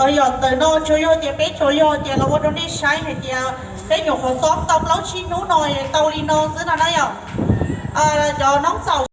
Yog ntawm no tsuas yog tias peb tsuas yog tias los ua rau nej saib hais tias peb nyuam qhuav txob tau plaub tsib hnub no tau li no xwb no na yom. Cov noob txaus